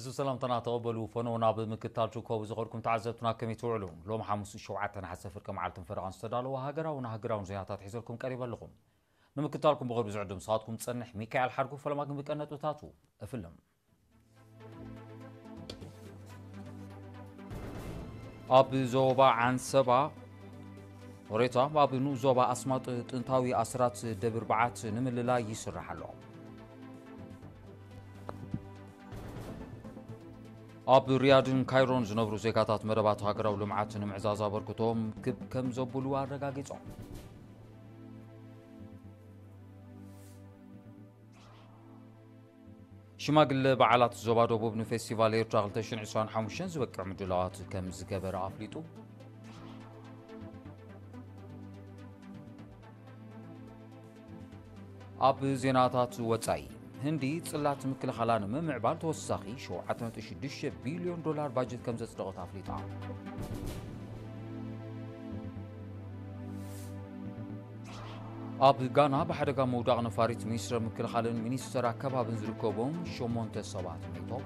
እዚ ሰላምታና ተቐበሉ። ፈነው ናብ ምክታል ትርከቡ ዝኸድኩም ተዓዘብትና ከመይ ትውዕሉ? ሎም ሓሙስ ሸውዓተ ነሓሰ ፍርቂ መዓልትን ፈረቓን ዝተዳለወ ሃገራውን ሃገራውን ዜናታት ሒዘልኩም ቀሪበ ኣለኹም። ንምክታልኩም ብቕርቢ ዝዕድም ንስኻትኩም ዝጸንሕ ሚካኤል ሓድጉ። ፈለማ ግን ብቀነጥብታቱ እፍልም። ኣብ ዞባ ዓንሰባ ሬታ ኣብ ንኡስ ዞባ ኣስማጥ ጥንታዊ ኣስራት ደብር በዓት ንምልላይ ይስራሕ ኣሎ። ኣብ ሪያድን ካይሮን ዝነብሩ ዜጋታት መደባት ሃገራዊ ልምዓት ንምዕዛዝ ኣበርክቶም ክብ ከም ዘብሉ ኣረጋጊጾም። ሽማግለ በዓላት ዞባ ደቡብ ንፌስቲቫል ኤርትራ ክልተ ሽሕን ዕስራን ሓሙሽተን ዝበቅዕ ምድላዋት ከም ዝገበረ ኣፍሊጡ። ኣብ ዜናታት ወጻኢ፣ ህንዲ ጽላት ምክልኻላ ንምምዕባል ተወሳኺ ሸውዓተ ነጥቢ ሽዱሽተ ቢልዮን ዶላር ባጀት ከም ዘጽደቐት ኣፍሊጣ። ኣብ ጋና ብሓደጋ ምውዳቕ ነፋሪት ሚኒስትር ምክልኻልን ሚኒስትር ኣከባብን ዝርከቦም ሸሞንተ ሰባት ሞይቶም።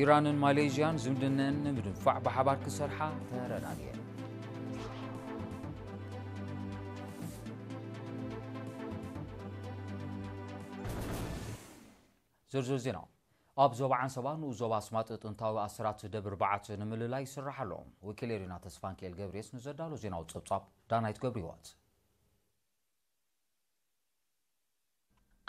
ኢራንን ማሌዥያን ዝምድነአን ንምድንፋዕ ብሓባር ክሰርሓ ተረዳድየን። ዝርዝር ዜና። ኣብ ዞባ ዓንሰባ ንኡስ ዞባ ኣስማጥ ጥንታዊ ኣስራት ደብር በዓት ንምልላይ ይስራሕ ኣሎ። ወኪል ኤሪና ተስፋንኪኤል ገብርኤስ ንዘዳሎ ዜናዊ ጸብጻብ ዳናይት ገብረ ህይወት።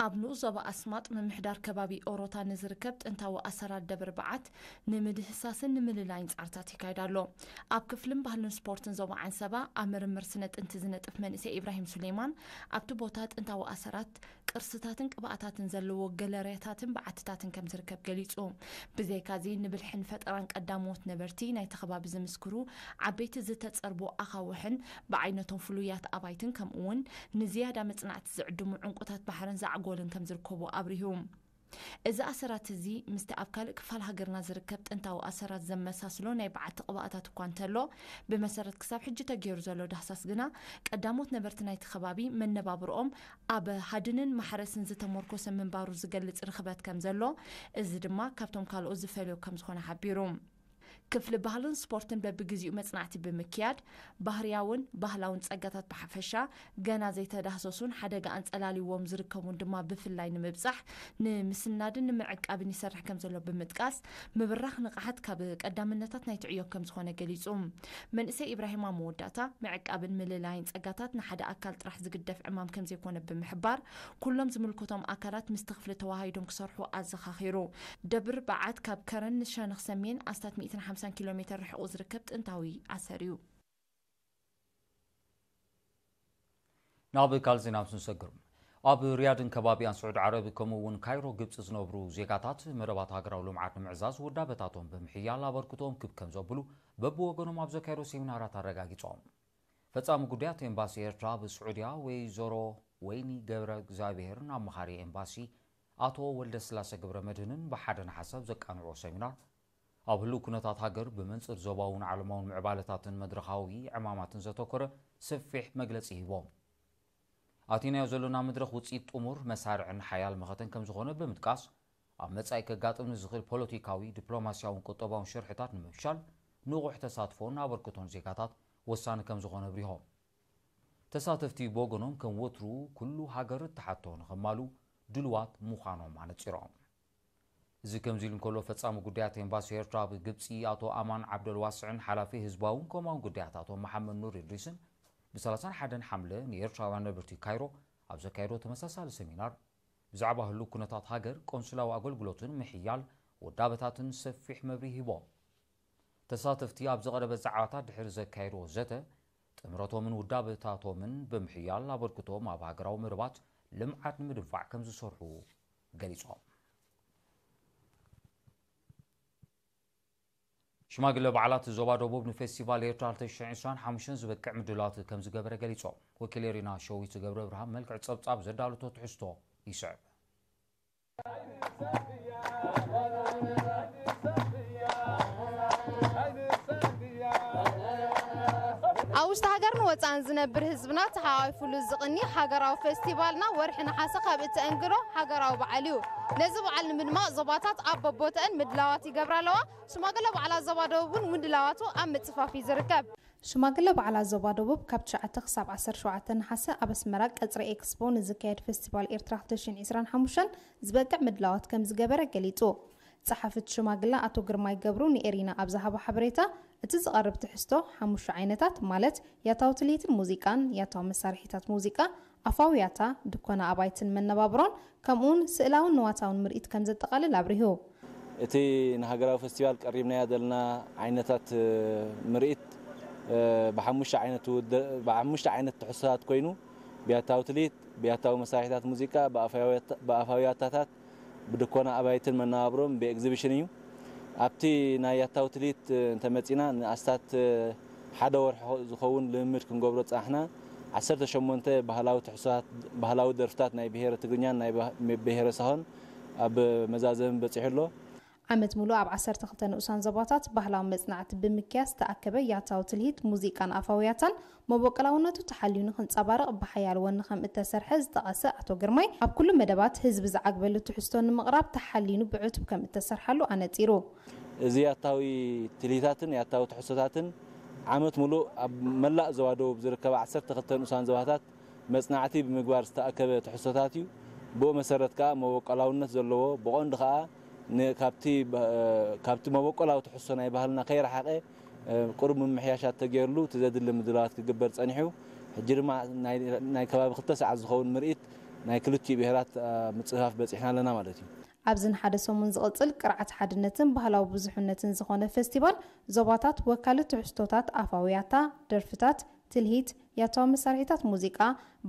ኣብ ንኡስ ዞባ ኣስማጥ ምምሕዳር ከባቢ ኦሮታ ንዝርከብ ጥንታዊ ኣሰራት ደብር በዓት ንምድህሳስን ንምልላይን ጻዕርታት ይካየድ ኣሎ። ኣብ ክፍልን ባህልን ስፖርትን ዞባ ዓንሰባ ኣብ ምርምር ስነ ጥንቲ ዝነጥፍ መንእሰይ ኢብራሂም ሱሌማን ኣብቲ ቦታ ጥንታዊ ኣሰራት፣ ቅርስታትን ቅብኣታትን ዘለዎ ገለርያታትን በዓትታትን ከም ዝርከብ ገሊጹ። ብዘይካዚ ንብልሕን ፈጠራን ቀዳሞት ነበርቲ ናይቲ ከባቢ ዝምስክሩ ዓበይቲ ዝተጸርቡ ኣኻውሕን ብዓይነቶም ፍሉያት ኣባይትን ከምኡ እውን ንዝያዳ መጽናዕቲ ዝዕድሙ ዕንቁታት ባሕርን ዛዕጎልን ከም ዝርከቡ ኣብሪሁ። እዚ ኣሰራት እዚ ምስቲ ኣብ ካልእ ክፋል ሃገርና ዝርከብ ጥንታዊ ኣሰራት ዘመሳስሎ ናይ በዓቲ ቅብኣታት እኳ እንተሎ፣ ብመሰረት ክሳብ ሕጂ ተገይሩ ዘሎ ዳህሳስ ግና ቀዳሞት ነበርቲ ናይቲ ከባቢ መነባብርኦም ኣብ ሃድንን ማሕረስን ዝተመርኮሰ ምንባሩ ዝገልጽ ርኽበት ከም ዘሎ፣ እዚ ድማ ካብቶም ካልኦት ዝፈልዮ ከም ዝኾነ ሓቢሩ። ክፍሊ ባህልን ስፖርትን በብግዜኡ መጽናዕቲ ብምክያድ፣ ባህርያውን ባህላውን ጸጋታት ብሓፈሻ፣ ገና ዘይተዳህሰሱን ሓደጋ ኣንጸላልይዎም ዝርከቡን ድማ ብፍላይ ንምብጻሕ፣ ንምስናድን ንምዕቃብን ይሰርሕ ከም ዘሎ ብምጥቃስ፣ ምብራኽ ንቕሓት ካብ ቀዳምነታት ናይቲ ዕዮ ከም ዝኾነ ገሊጹ። መንእሰይ ኢብራሂም ኣብ መወዳእታ፣ ምዕቃብን ምልላይን ጸጋታት ንሓደ ኣካል ጥራሕ ዝግደፍ ዕማም ከም ዘይኮነ ብምሕባር፣ ኩሎም ዝምልከቶም ኣካላት ምስቲ ክፍሊ ተወሃሂዶም ክሰርሑ ኣዘኻኺሩ። ደብር በዓት ካብ ከረን ንሸነኽ ሰሜን ኣስታት ሚእትን ሓምሳን ኪሎ ሜተር ርሒቑ ዝርከብ ጥንታዊ ኣሰር እዩ። ናብ ካልእ ዜና ምስ ንሰግር፣ ኣብ ሪያድን ከባቢኣን ስዑዲ ዓረብ ከምኡ እውን ካይሮ ግብጺ ዝነብሩ ዜጋታት መደባት ሃገራዊ ልምዓት ንምዕዛዝ ውዳበታቶም ብምሕያል ኣበርክቶኦም ክብ ከም ዘብሉ በብወገኖም ኣብ ዘካየዶ ሴሚናራት ኣረጋጊጾም። ፈጻሚ ጉዳያት ኤምባሲ ኤርትራ ኣብ ስዑድያ ወይዘሮ ወይኒ ገብረ እግዚኣብሄርን ኣማኻሪ ኤምባሲ ኣቶ ወልደስላሰ ገብረ መድህንን ብሓደ ንሓሳብ ዘቃንዕዎ ሰሚናር፣ ኣብ ህሉው ኩነታት ሃገር ብመንጽር ዞባውን ዓለማውን ምዕባለታትን መድረኻዊ ዕማማትን ዘተኮረ ሰፊሕ መግለጺ ሂቦም። ኣቲናዮ ዘሎና መድረኽ ውጽኢት ጥሙር መሳርዕን ሓያል መኸተን ከም ዝኾነ ብምጥቃስ፣ ኣብ መጻኢ ከጋጥም ንዝኽእል ፖለቲካዊ፣ ዲፕሎማስያውን ቁጠባውን ሽርሕታት ንምፍሻል ንቑሕ ተሳትፎን ኣበርክቶን ዜጋታት ወሳኒ ከም ዝኾነ ኣብሪሆም። ተሳተፍቲ ብወገኖም ከም ወትሩ ኩሉ ሃገር እትሓቶ ንኸማሉ ድሉዋት ምዃኖም ኣነጺሮም። እዚ ከምዚ ኢሉ እንከሎ፣ ፈጻሚ ጉዳያት ኤምባሲ ኤርትራ ኣብ ግብጺ ኣቶ ኣማን ዓብደልዋስዕን ሓላፊ ህዝባውን ኮማውን ጉዳያት ኣቶ መሓመድ ኑር ኢድሪስን ብ ሰላሳን ሓደን ሓምለ ንኤርትራውያን ነበርቲ ካይሮ ኣብ ዘካየዶ ተመሳሳሊ ሰሚናር፣ ብዛዕባ ህሉው ኩነታት ሃገር፣ ቆንስላዊ ኣገልግሎትን ምሕያል ውዳበታትን ሰፊሕ መብርሂ ሂቦም። ተሳተፍቲ ኣብ ዝቐረበ ዛዕባታት ድሕሪ ዘካየድዎ ዘተ፣ ጥምረቶምን ውዳበታቶምን ብምሕያል ኣበርክቶኦም ኣብ ሃገራዊ መደባት ልምዓት ንምድንፋዕ ከም ዝሰርሑ ገሊጾም። ሽማግለ በዓላት ዞባ ደቡብ ንፌስቲቫል ኤርትራ ክልተ ሽሕን ዕስራን ሓሙሽተን ዝበቅዕ ምድላዋት ከም ዝገበረ ገሊጾም። ወኪል ኤሪና ሸዊት ገብረ ብርሃን መልክዕ ጸብጻብ ዘዳለቶ ትሕዝቶ ይስዕብ። ኣብ ውሽጢ ሃገርን ወፃእን ዝነብር ህዝብና ተሓቋፊሉ ዝቕኒ ሃገራዊ ፌስቲቫልና ወርሒ ነሓሰ ካብ እተእንግዶ ሃገራዊ በዓል እዩ። ነዚ በዓል ንምድማቕ ዞባታት ኣብ በቦተአን ምድላዋት ይገብራ ኣለዋ። ሽማግለ በዓላት ዞባ ደቡብ እውን ምድላዋቱ ኣብ ምፅፋፍ እዩ ዝርከብ። ሽማግለ በዓላት ዞባ ደቡብ ካብ ትሽዓተ ክሳብ ዓሰርተ ሸውዓተ ነሓሰ ኣብ ኣስመራ ቀፅሪ ኤክስፖ ንዝካየድ ፌስቲቫል ኤርትራ ክልተ ሽሕን ዕስራን ሓሙሽተን ዝበቅዕ ምድላዋት ከም ዝገበረ ገሊጹ። ጸሓፊ እቲ ሽማግለ ኣቶ ግርማይ ገብሩ ንኤሪና ኣብ ዝሃቦ ሓበሬታ፣ እቲ ዝቐርብ ትሕዝቶ ሓሙሽተ ዓይነታት፣ ማለት ያታዊ ትልሂትን ሙዚቃን፣ ያታዊ መሳርሒታት ሙዚቃ፣ ኣፋዊ ያታ፣ ድኮና ኣባይትን መነባብሮን፣ ከምኡውን ስእላውን ንዋታውን ምርኢት ከም ዘጠቓልል ኣብሪሁ። እቲ ንሃገራዊ ፈስቲቫል ቀሪብናዮ ዘለና ዓይነታት፣ እ፣ ምርኢት፣ እ፣ ብሓሙሽተ ዓይነት ውደ-፣ ብሓሙሽተ ዓይነት ትሕዝቶታት ኮይኑ፣ ብያታዊ ትልሂት፣ ብያታዊ መሳርሒታት ሙዚቃ፣ ብኣፋዊ ያታ-፣ ብኣፋዊ ያታታት፣ ብድኮና ኣባይትን መነባብሮን ብኤግዚቢሽን እዩ። ኣብቲ ናይ ያታዊ ትልሂት እንተመጺና ንኣስታት ሓደ ወርሒ ዝኸውን ልምምድ ክንገብሮ ጸናሕና። ዓሰርተ ሸሞንተ ባህላዊ ትሕዝቶታት፣ ባህላዊ ደርፍታት ናይ ብሄረ ትግርኛን ናይ ብሄረ ሳሆን ኣብ መዛዘሚ በጺሑ ኣሎ። ዓመት ሙሉእ ኣብ ዓሰርተ ክልተ ንኡሳን ዞባታት ባህላዊ መጽናዕቲ ብምክያድ ዝተኣከበ ያታዊ ትልሂት፣ ሙዚቃን ኣፋውያታን መበቆላውነቱ ተሓልዩ ንክንጸባረቕ ብሓያል ወኒ ከም እተሰርሐ ዝጠቐሰ ኣቶ ግርማይ፣ ኣብ ኩሉ መደባት ህዝቢ ዝዓግበሉ ትሕዝቶ ንምቕራብ ተሓሊኑ ብዕቱብ ከም እተሰርሓሉ ኣነጺሩ። እዚ ያታዊ ትልሂታትን ያታዊ ትሕዝቶታትን ዓመት ሙሉእ ኣብ መላእ ዞባ ደቡብ ዝርከባ ዓሰርተ ክልተ ንኡሳን ዞባታት መጽናዕቲ ብምግባር ዝተኣከበ ትሕዝቶታት እዩ። ብኡ መሰረት ከኣ መበቆላውነት ዘለዎ፣ ብቐንዱ ከኣ ን-፣ ካብቲ ብ-፣ ካብቲ መበቆላዊ ትሕዝቶ ናይ ባህልና ከይረሓቐ፣ እ፣ ቁሩብ ምምሕያሻት ተገይርሉ እቲ ዘድሊ ምድላዋት ክግበር ጸኒሑ። ሕጂ ድማ ናይ፣ ናይ ከባቢ ክልተ ሰዓት ዝኸውን ምርኢት ናይ ክልቲኡ ብሄራት፣ እ፣ ምጽፋፍ በጺሕና ኣለና ማለት እዩ። ኣብዚ ንሓደ ሰሙን ዝቕጽል ቅርዓት ሓድነትን ባህላዊ ብዙሕነትን ዝኾነ ፌስቲቫል ዞባታት ወካሊ ትሕዝቶታት ኣፋውያታ፣ ደርፍታት፣ ትልሂት፣ ያታዊ መሳርሒታት ሙዚቃ፣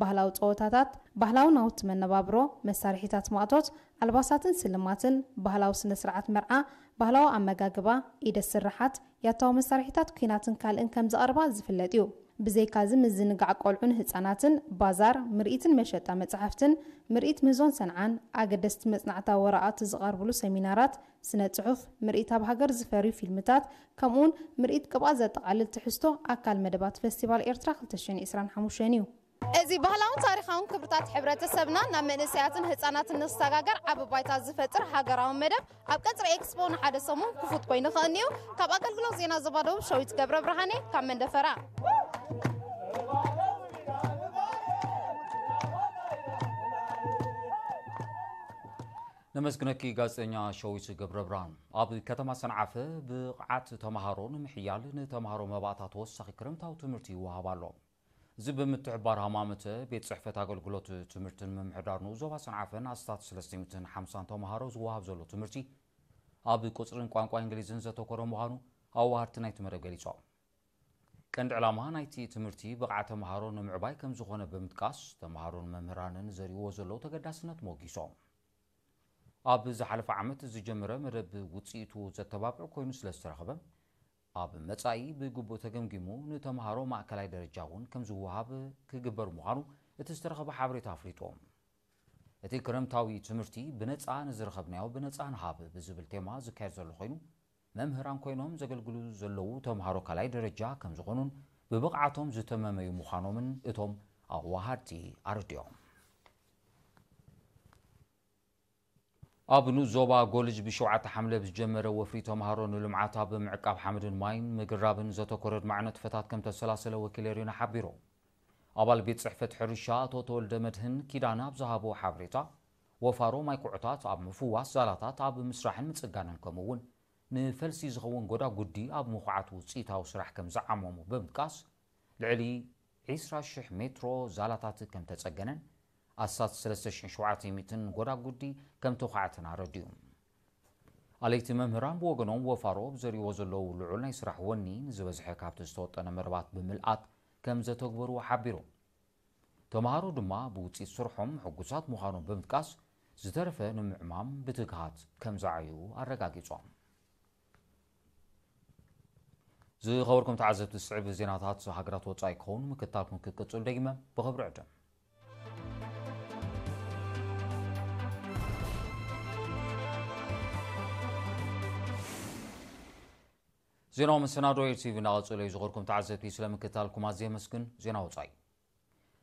ባህላዊ ጸወታታት፣ ባህላዊ ናውቲ መነባብሮ፣ መሳርሒታት ማእቶት፣ ኣልባሳትን ስልማትን፣ ባህላዊ ስነ-ስርዓት መርዓ፣ ባህላዊ ኣመጋግባ፣ ኢደ ስርሓት፣ ያታዊ መሳርሒታት ኲናትን ካልእን ከም ዝቐርባ ዝፍለጥ እዩ። ብዘይካዚ ምዝንጋዕ ቆልዑን ህጻናትን፣ ባዛር፣ ምርኢትን መሸጣ መጻሕፍትን፣ ምርኢት ምህዞን ሰንዓን፣ ኣገደስቲ መጽናዕታዊ ወረቓቕቲ ዝቐርብሉ ሰሚናራት፣ ስነ ጽሑፍ፣ ምርኢት ኣብ ሃገር ዝፈርዩ ፊልምታት፣ ከምኡውን ምርኢት ቅብኣት ዘጠቓልል ትሕዝቶ ኣካል መደባት ፌስቲቫል ኤርትራ ክልተ ሽሕን ዕስራን ሓሙሽተን እዩ። እዚ ባህላውን ታሪኻውን ክብርታት ሕብረተሰብና ናብ መንእሰያትን ህጻናትን ንክሰጋገር ዓቢ ባይታ ዝፈጥር ሃገራዊ መደብ ኣብ ቀጽሪ ኤክስፖ ንሓደ ሰሙን ክፉት ኮይኑ ክቕንዩ። ካብ ኣገልግሎት ዜና ዞባ ደቡብ ሸዊት ገብረ ብርሃኔ ካብ መንደፈራ። ነመስግነኪ ጋዜጠኛ ሸዊት ገብረ ብርሃን። ኣብ ከተማ ሰንዓፈ ብቕዓት ተምሃሮ ንምሕያል ንተምሃሮ መባእታ ተወሳኺ ክረምታዊ ትምህርቲ ይወሃብ ኣሎ። እዚ ብምትሕብባር ሃማመተ ቤት ጽሕፈት ኣገልግሎት ትምህርትን ምምሕዳር ንኡስ ዞባ ሰንዓፈን ኣስታት ሰለስተ ሚእትን ሓምሳን ተምሃሮ ዝወሃብ ዘሎ ትምህርቲ ኣብ ቁጽርን ቋንቋ እንግሊዝን ዘተኮረ ምዃኑ ኣዋሃድቲ ናይቲ መደብ ገሊጾም። ቀንዲ ዕላማ ናይቲ ትምህርቲ ብቕዓት ተምሃሮ ንምዕባይ ከም ዝኾነ ብምጥቃስ፣ ተምሃሮን መምህራንን ዘርእይዎ ዘለዉ ተገዳስነት ሞጊሶም። ኣብ ዝሓለፈ ዓመት ዝጀመረ መደብ ውጽኢቱ ዘተባብዕ ኮይኑ ስለ ዝተረኸበ፣ ኣብ መጻኢ ብግቡእ ተገምጊሙ ንተምሃሮ ማእከላይ ደረጃ እውን ከም ዝወሃብ ክግበር ምዃኑ እቲ ዝተረኸበ ሓበሬታ ኣፍሊጡ። እቲ ክረምታዊ ትምህርቲ ብነጻ ንዝረኸብናዮ ብነጻ ንሃብ ብዝብል ቴማ ዝካየድ ዘሎ ኮይኑ፣ መምህራን ኮይኖም ዘገልግሉ ዘለዉ ተምሃሮ ካልኣይ ደረጃ ከም ዝኾኑን ብብቕዓቶም ዝተመመዩ ምዃኖምን እቶም ኣዋሃድቲ ኣረዲኦም። ኣብ ንኡስ ዞባ ጎልጅ ብሸውዓተ ሓምለ ብዝጀመረ ወፍሪ ተምሃሮ ንልምዓት ኣብ ምዕቃብ ሓመድን ማይን ምግራብን ዘተኮረ ኣድማዒ ንጥፈታት ከም ተሰላሰለ ወኪል ኤሪና ሓቢሩ። ኣባል ቤት ጽሕፈት ሕርሻ ኣቶ ተወልደ መድህን ኪዳነ ኣብ ዝሃቦ ሓበሬታ፣ ወፋሮ ማይ ኩዕታት ኣብ ምፍዋስ፣ ዛላታት ኣብ ምስራሕን ምጽጋንን፣ ከምኡ እውን ንፈልሲ ዝኸውን ጎዳጉዲ ኣብ ምኹዓት ውጽኢታዊ ስራሕ ከም ዝዓመሙ ብምጥቃስ፣ ልዕሊ ዕስራ ሽሕ ሜትሮ ዛላታት ከም ተጸገነን ኣስታት ሰለስተ ሽሕን ሸውዓተ ሚእትን ጎዳጉዲ ከም ተኹዓተን ኣረዲኡ። ኣለይቲ መምህራን ብወገኖም፣ ወፋሮ ብዘርእይዎ ዘለዉ ልዑል ናይ ስራሕ ወኒ፣ ንዝበዝሐ ካብቲ ዝተወጠነ መደባት ብምልኣት ከም ዘተግበርዎ ሓቢሮም። ተምሃሮ ድማ ብውጽኢት ስርሖም ሕጉሳት ምዃኖም ብምጥቃስ፣ ዝተረፈ ንምዕማም ብትግሃት ከም ዝዓዩ ኣረጋጊጾም። ዝኸበርኩም ተዓዘብቲ፣ ዝስዕብ ዜናታት ሃገራት ወጻኢ ክኸውን ምክትታልኩም ክቅጽል ደጊመ ብኽብሪ ዕድም። ዜናዊ መሰናዶ ኤርቲቪ እናቐጸሉ እዩ። ዝኸበርኩም ተዓዘብቲ፣ ስለ ምክትታልኩም ኣዝየ የመስግን። ዜና ወጻኢ።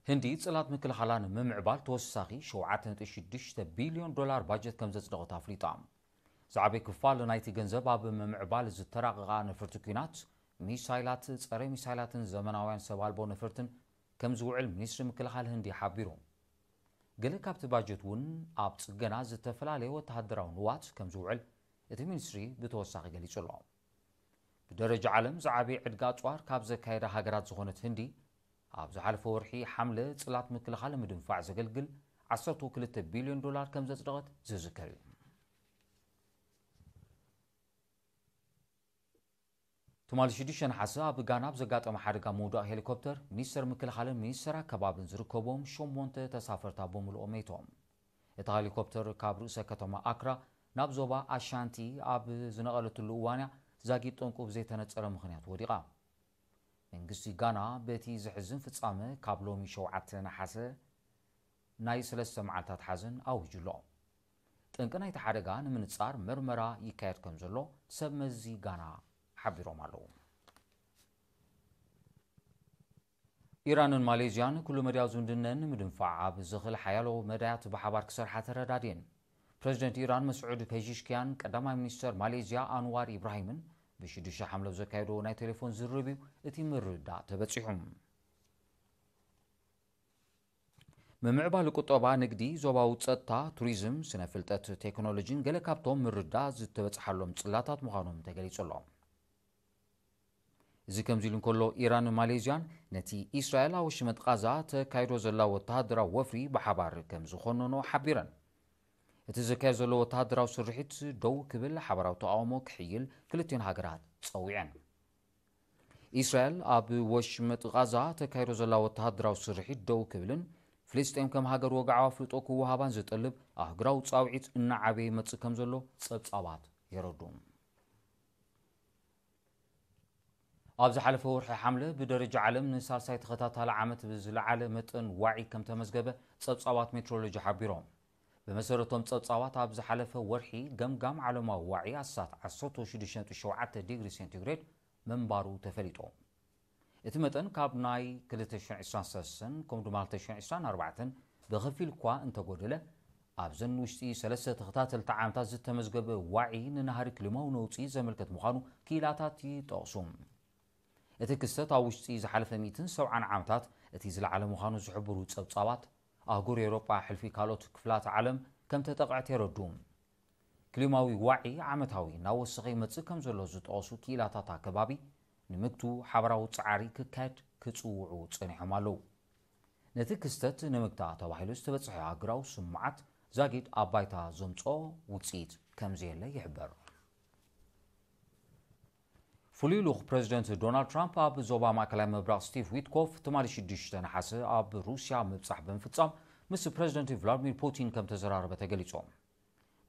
ህንዲ ጽላት ምክልኻላ ንምምዕባል ተወሳኺ ሸውዓተ ነጥቢ ሽዱሽተ ቢልዮን ዶላር ባጀት ከም ዘጽደቐት ኣፍሊጣ። ዝዓበየ ክፋል ናይቲ ገንዘብ ኣብ ምምዕባል ዝተራቐቓ ነፈርቲ ኲናት፣ ሚሳይላት፣ ጸረ ሚሳይላትን ዘመናውያን ሰብ ኣልቦ ነፈርትን ከም ዝውዕል ሚኒስትሪ ምክልኻል ህንዲ ሓቢሩ። ገለ ካብቲ ባጀት እውን ኣብ ጽገና ዝተፈላለየ ወተሃደራዊ ንዋት ከም ዝውዕል እቲ ሚኒስትሪ ብተወሳኺ ገሊጹ ኣሎ። ብደረጃ ዓለም ዝዓበየ ዕድጋ ኣጽዋር ካብ ዘካየዳ ሃገራት ዝኾነት ህንዲ፣ ኣብ ዝሓለፈ ወርሒ ሓምለ ጽላት ምክልኻል ንምድንፋዕ ዘገልግል ዓሰርተ ክልተ ቢልዮን ዶላር ከም ዘጽደቐት ዝዝከር እዩ። ትማሊ ሽዱሽተ ነሓሰ ኣብ ጋና ኣብ ዘጋጠመ ሓደጋ ምውዳቕ ሄሊኮፕተር፣ ሚኒስተር ምክልኻልን ሚኒስተር ኣከባብን ዝርከቦም ሸሞንተ ተሳፈርታ ብምልኦም መይቶም። እታ ሄሊኮፕተር ካብ ርእሰ ከተማ ኣክራ ናብ ዞባ ኣሻንቲ ኣብ ዝነቐለትሉ እዋን እያ ዛጊድ ጠንቁ ብዘይተነጸረ ምኽንያት ወዲቓ። መንግስቲ ጋና በቲ ዘሕዝን ፍጻመ ካብ ሎሚ ሸውዓተ ነሓሰ ናይ ሰለስተ መዓልታት ሓዘን ኣዊጁ ኣሎ። ጠንቂ ናይቲ ሓደጋ ንምንጻር መርመራ ይካየድ ከም ዘሎ ሰብ መዚ ጋና ሓቢሮም ኣለዉ። ኢራንን ማሌዝያን ኩሉ መዳያዊ ዝምድነን ንምድንፋዕ ኣብ ዝኽእል ሓያሎ መዳያት ብሓባር ክሰርሓ ተረዳድየን። ፕረዚደንት ኢራን መስዑድ ፔዚሽኪያን ቀዳማይ ሚኒስተር ማሌዝያ ኣንዋር ኢብራሂምን ብሽዱሽተ ሓምለ ዘካየዶ ናይ ቴሌፎን ዝርርብ እዩ እቲ ምርድዳእ ተበጺሑ። ምምዕባል ቁጠባ፣ ንግዲ፣ ዞባዊ ጸጥታ፣ ቱሪዝም፣ ስነ ፍልጠት፣ ቴክኖሎጂን ገለ ካብቶም ምርድዳእ ዝተበጽሓሎም ጽላታት ምዃኖም ተገሊጹ ኣሎ። እዚ ከምዚ ኢሉ እንከሎ፣ ኢራን ማሌዝያን ነቲ ኢስራኤል ኣብ ወሽመጥ ቃዛ ተካይዶ ዘላ ወተሃደራዊ ወፍሪ ብሓባር ከም ዝኾነኖ ሓቢረን። እቲ ዝካየድ ዘሎ ወተሃደራዊ ስርሒት ደው ክብል፣ ሓባራዊ ተቓውሞ ክሕይል ክልቲኦን ሃገራት ጸዊዐን። ኢስራኤል ኣብ ወሽመጥ ቃዛ ተካይዶ ዘላ ወተሃደራዊ ስርሒት ደው ክብልን ፍልስጤም ከም ሃገር ወግዓዊ ኣፍልጦ ክወሃባን ዝጠልብ ኣህጉራዊ ጻውዒት እናዓበየ ይመጽእ ከም ዘሎ ጸብጻባት የረድኡ። ኣብ ዝሓለፈ ወርሒ ሓምለ ብደረጃ ዓለም ንሳልሳይ ተኸታታሊ ዓመት ብዝለዓለ መጠን ዋዒ ከም ተመዝገበ ጸብጻባት ሜትሮሎጂ ሓቢሮም። ብመሰረቶም ጸብጻባት ኣብ ዝሓለፈ ወርሒ ገምጋም ዓለማዊ ዋዒ ኣስታት ዓሰርተ ሽዱሽተ ነጥቢ ሸውዓተ ዲግሪ ሴንቲግሬድ ምንባሩ ተፈሊጡ። እቲ መጠን ካብ ናይ ክልተ ሽሕን ዕስራን ሰለስተን ከምኡ ድማ ክልተ ሽሕን ዕስራን ኣርባዕተን ብኸፊል እኳ እንተጎደለ፣ ኣብዘን ውሽጢ ሰለስተ ተኸታተልቲ ዓመታት ዝተመዝገበ ዋዒ ንናህሪ ክሊማዊ ነውጺ ዘመልክት ምዃኑ ክኢላታት ይጠቕሱ። እቲ ክስተት ኣብ ውሽጢ ዝሓለፈ ሚእትን ሰብዓን ዓመታት እቲ ዝለዓለ ምዃኑ ዝሕብሩ ጸብጻባት፣ ኣህጉር ኤውሮጳ ሕልፊ ካልኦት ክፍላት ዓለም ከም ተጠቕዐት የረድኡ። ክሊማዊ ዋዒ ዓመታዊ እናወሰኸ ይመጽእ ከም ዘሎ ዝጠቐሱ ክኢላታት ኣከባቢ፣ ንምግቱ ሓባራዊ ጻዕሪ ክካየድ ክጽውዑ ጸኒሖም ኣለዉ። ነቲ ክስተት ንምግታእ ተባሂሉ ዝተበጽሐ ኣህጉራዊ ስምምዓት ዛጊድ ኣብ ባይታ ዘምጽኦ ውጽኢት ከም ዘየለ ይሕበር። ፍሉይ ልኡኽ ፕረዚደንት ዶናልድ ትራምፕ ኣብ ዞባ ማእከላይ ምብራቕ ስቲቭ ዊትኮፍ ትማሊ ሽዱሽተ ነሓሰ ኣብ ሩስያ ምብጻሕ ብምፍጻም ምስ ፕረዚደንት ቭላድሚር ፑቲን ከም ተዘራረበ ተገሊጹ።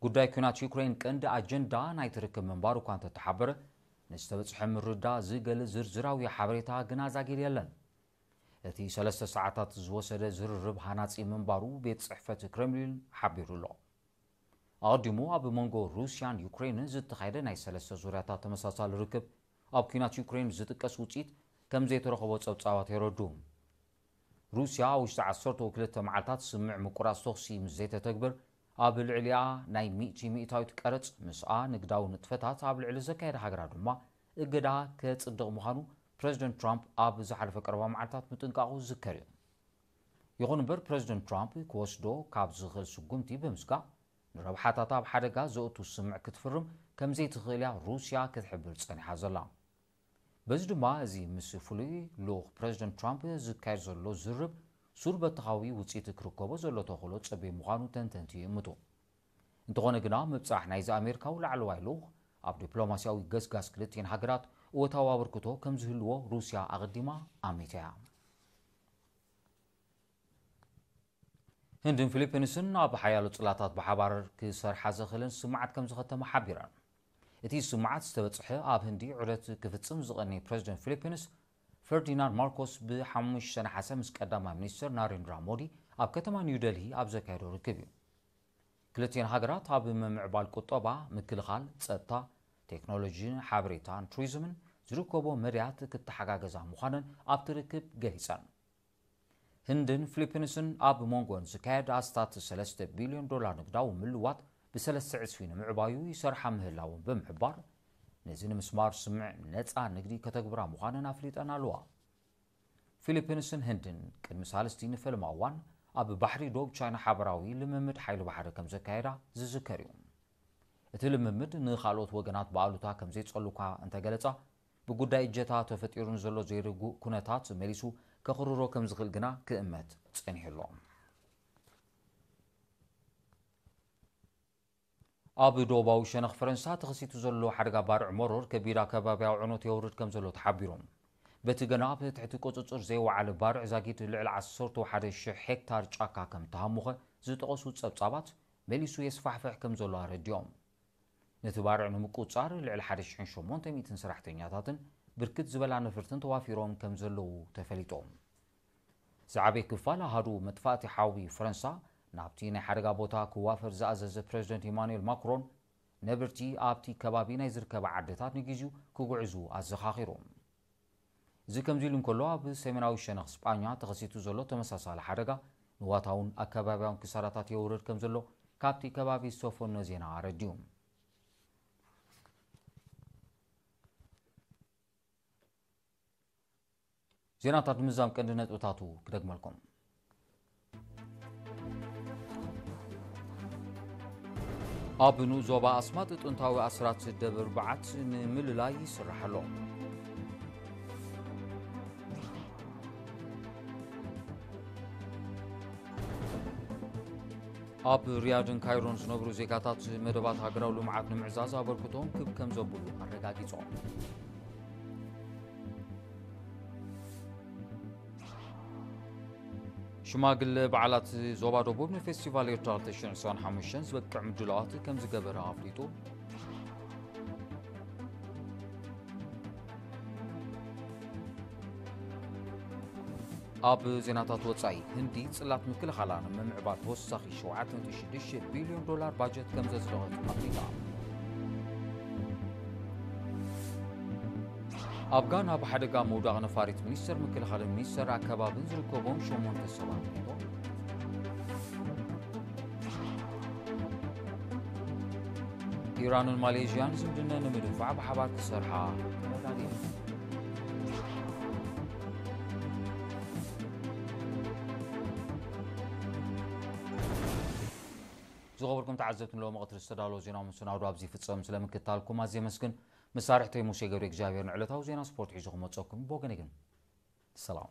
ጉዳይ ኲናት ዩክሬን ቀንዲ ኣጀንዳ ናይቲ ርክብ ምንባሩ እኳ እንተተሓበረ፣ ንዝተበጽሐ ምርዳእ ዝገልጽ ዝርዝራዊ ሓበሬታ ግና ዛጊድ የለን። እቲ ሰለስተ ሰዓታት ዝወሰደ ዝርርብ ሃናጺ ምንባሩ ቤት ጽሕፈት ክሬምሊን ሓቢሩ ኣሎ። ኣቐዲሙ ኣብ መንጎ ሩስያን ዩክሬንን ዝተኻየደ ናይ ሰለስተ ዙርያታት ተመሳሳሊ ርክብ፣ ኣብ ኲናት ዩክሬን ዝጥቀስ ውጽኢት ከም ዘይተረኸቦ ጸብጻባት የረድኡ። ሩስያ ኣብ ውሽጢ ዓሰርተ ክልተ መዓልታት ስምዕ ምቁራጽ ተኹሲ ምስ ዘይተተግብር፣ ኣብ ልዕሊኣ ናይ ሚእቲ ሚእታዊት ቀረጽ፣ ምስኣ ንግዳዊ ንጥፈታት ኣብ ልዕሊ ዘካየዳ ሃገራት ድማ እገዳ ከጽድቕ ምዃኑ ፕረዚደንት ትራምፕ ኣብ ዝሓለፈ ቀረባ መዓልታት ምጥንቃቑ ዝዝከር እዩ። ይኹን እምበር፣ ፕረዚደንት ትራምፕ ክወስዶ ካብ ዝኽእል ስጉምቲ ብምስጋእ፣ ንረብሓታት ኣብ ሓደጋ ዘእቱ ስምዕ ክትፍርም ከም ዘይትኽእል እያ ሩስያ ክትሕብር ጸኒሓ ዘላ። በዚ ድማ፣ እዚ ምስ ፍሉይ ልኡኽ ፕረዚደንት ትራምፕ ዝካየድ ዘሎ ዝርብ ሱር በተኻዊ ውጽኢት ክርከቦ ዘሎ ተኽእሎ ጸቢብ ምዃኑ ተንተንቲ ይእምቱ። እንተኾነ ግና፣ ምብጻሕ ናይዚ ኣሜሪካዊ ላዕለዋይ ልኡኽ ኣብ ዲፕሎማስያዊ ገስጋስ ክልቲኤን ሃገራት እወታዊ ኣበርክቶ ከም ዝህልዎ ሩስያ ኣቐዲማ ኣሚታ እያ። ህንድን ፊሊፒንስን ኣብ ሓያሎ ጽላታት ብሓባር ክሰርሓ ዘኽእለን ስምምዓት ከም ዝኸተማ ሓቢረን። እቲ ስምምዓት ዝተበጽሐ፣ ኣብ ህንዲ ዑደት ክፍጽም ዝቐነየ ፕረዚደንት ፊሊፒንስ ፈርዲናንድ ማርኮስ ብሓሙሽተ ነሓሰ ምስ ቀዳማይ ሚኒስትር ናሬንድራ ሞዲ ኣብ ከተማ ኒው ደልሂ ኣብ ዘካየዶ ርክብ እዩ። ክልቲኤን ሃገራት ኣብ ምምዕባል ቁጠባ፣ ምክልኻል፣ ጸጥታ፣ ቴክኖሎጂ፣ ሓበሬታን ቱሪዝምን ዝርከቦ መዳያት ክተሓጋገዛ ምዃነን ኣብቲ ርክብ ገሊጸን። ህንድን ፊሊፒንስን ኣብ መንጎን ዝካየድ ኣስታት ሰለስተ ቢልዮን ዶላር ንግዳዊ ምልዋጥ ብሰለስተ ዕጽፊ ንምዕባዩ ይሰርሓ ምህላውን ብምሕባር፣ ነዚ ንምስማር ስምዕ ነጻ ንግዲ ከተግብራ ምዃነን ኣፍሊጠን ኣለዋ። ፊሊፒንስን ህንድን ቅድሚ ሳልስቲ ንፈለማ እዋን ኣብ ባሕሪ ዶብ ቻይና ሓበራዊ ልምምድ ሓይሊ ባሕሪ ከም ዘካየዳ ዝዝከር እዩ። እቲ ልምምድ ንኻልኦት ወገናት ብኣሉታ ከም ዘይጸሉካ እንተገለጻ፣ ብጉዳይ እጀታ ተፈጢሩ ንዘሎ ዘይርጉእ ኩነታት መሊሱ ከኽርሮ ከም ዝኽእል ግና ክእመት ጸኒሑ ኣሎ። ኣብ ደቡባዊ ሸነኽ ፈረንሳ ተኸሲቱ ዘሎ ሓደጋ ባርዕ መሮር ከቢድ ኣከባቢያዊ ዕኖት የውርድ ከም ዘሎ ተሓቢሩ። በቲ ገና ኣብ ትሕቲ ቁጽጽር ዘይወዓለ ባርዕ ዛጊድ ልዕሊ ዓሰርተ ሓደ ሽሕ ሄክታር ጫካ ከም ተሃሙኸ ዝጠቐሱ ጸብጻባት፣ መሊሱ የስፋሕፍሕ ከም ዘሎ ኣረዲኦም። ነቲ ባርዕ ንምቁጽጻር ልዕሊ ሓደ ሽሕን ሸሞንተ ሚእትን ሰራሕተኛታትን ብርክት ዝበላ ነፈርትን ተዋፊሮም ከም ዘለዉ ተፈሊጡ። ዝዓበየ ክፋል ኣሃዱ መጥፋእቲ ሓዊ ፈረንሳ ናብቲ ናይ ሓደጋ ቦታ ክዋፈር ዝኣዘዘ ፕረዚደንት ኢማኑኤል ማክሮን፣ ነበርቲ ኣብቲ ከባቢ ናይ ዝርከባ ዓድታት ንግዜኡ ክጉዕዙ ኣዘኻኺሩ። እዚ ከምዚ ኢሉ እንከሎ፣ ኣብ ሰሜናዊ ሸነኽ ስጳኛ ተኸሲቱ ዘሎ ተመሳሳሊ ሓደጋ ንዋታውን ኣከባቢያውን ክሳራታት የውርድ ከም ዘሎ ካብቲ ከባቢ ዝተፈኖ ዜና ኣረዲኡ። ዜናታት ንምዛም ቀንዲ ነጥብታቱ ክደግመልኩም። ኣብ ንኡስ ዞባ ኣስማጥ ጥንታዊ ኣስራት ደብር በዓት ንምልላይ ይስራሕ ኣሎ። ኣብ ሪያድን ካይሮን ዝነብሩ ዜጋታት መደባት ሃገራዊ ልምዓት ንምዕዛዝ ኣበርክቶኦም ክብ ከም ዘብሉ ኣረጋጊጾም። ሽማግለ በዓላት ዞባ ደቡብ ንፌስቲቫል ኤርትራ ክልተ ሽሕን ዕስራን ሓሙሽተን ዝበቅዕ ምድላዋት ከም ዝገበረ ኣፍሊጡ። ኣብ ዜናታት ወጻኢ፣ ህንዲ ጽላት ምክልኻላ ንምምዕባል ተወሳኺ ሸውዓተ ነጥቢ ሽዱሽተ ቢልዮን ዶላር ባጀት ከም ዘጽደቐት ኣፍሊጣ። ኣብ ጋና ብሓደጋ ምውዳቕ ነፋሪት ሚኒስተር ምክልኻልን ሚኒስተር ኣከባብን ዝርከቦም ሸሞንተ ሰባት ሞይቶም። ኢራንን ማሌዥያን ዝምድነን ንምድንፋዕ ብሓባር ክሰርሓ ተረዳዲኦም። ዝኸበርኩም ተዓዘብቲ፣ ንሎሚ ቀትሪ ዝተዳለወ ዜናዊ መሰናዶ ኣብዚ ይፍጸም። ስለ ምክትታልኩም ኣዝየ የመስግን። መሳርሕተይ ሙሴ ገብረ እግዚኣብሔር ንዕለታዊ ዜና ስፖርት ሒዙ ክመጸኩም ብወገነይ ግን ሰላም።